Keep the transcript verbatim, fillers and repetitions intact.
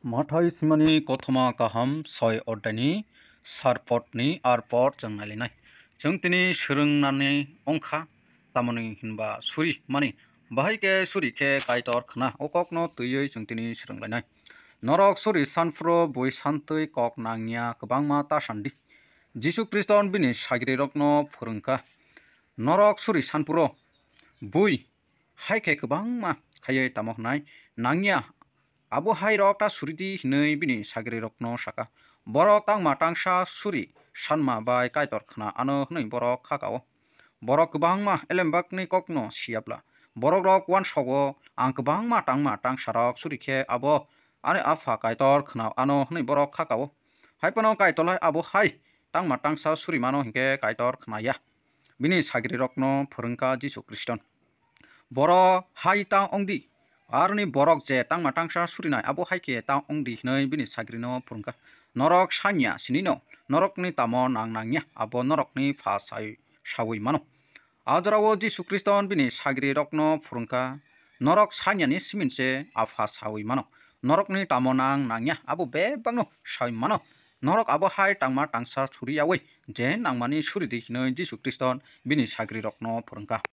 Mathai simani kothoma kaham soi oddaini sarpotni arpot chwng nailainai. Chwng tini swrwngnani wngkha, tamoni hinba suri mani, bahai khe suri khe Kaitor khna, o kokno twiwi chwng tini swrwnglainai. Norok suri sanphro bui santwi kok nangya kwbangma ta sandi. Jisu Khriston bini sagrirokno phwrwngkha, norok suri sanphro bui hai khe kwbangma khaiwi tamo hwnai nangya. Abo hai rok ta suri di hwnwi bini sagrirokno saka. Borok tangma tangsa suri sanma bai Kaitor khna ano hwnwi borok kha kao. Borok kwbangma elembakni kokno siyapla. Borok rok uansogo, "Ang kwbangma tangma tangsa rok suri khe abo ani Apha Kaitor khna ano," hwnwi borok kha kao. Hai phano Kaitor hai abo hai tangma tangsa suri mano hinkhe Kaitor khna ya. Bini sagrirokno phwrwngkha Jisu Khriston. Borok hai ta ong di, aroni borok je tangma tangsa surinai abo hai khe ta ong di hwnwi bini sagrino phwrwngkha. Norok sanya sinino, norokni tamo nang nangya abo norokni pha sai saui mano. A jorao Jisu Khriston bini sagrirokno phwrwngkha, norok sanyani simin se Apha saui mano. Norokni tamo nang nangya abo bebakno saui mano. Norok abo hai tangma tangsa suriyaui je nangmani suri di hwnwi Jisu Khriston bini sagrirokno phwrwngkha.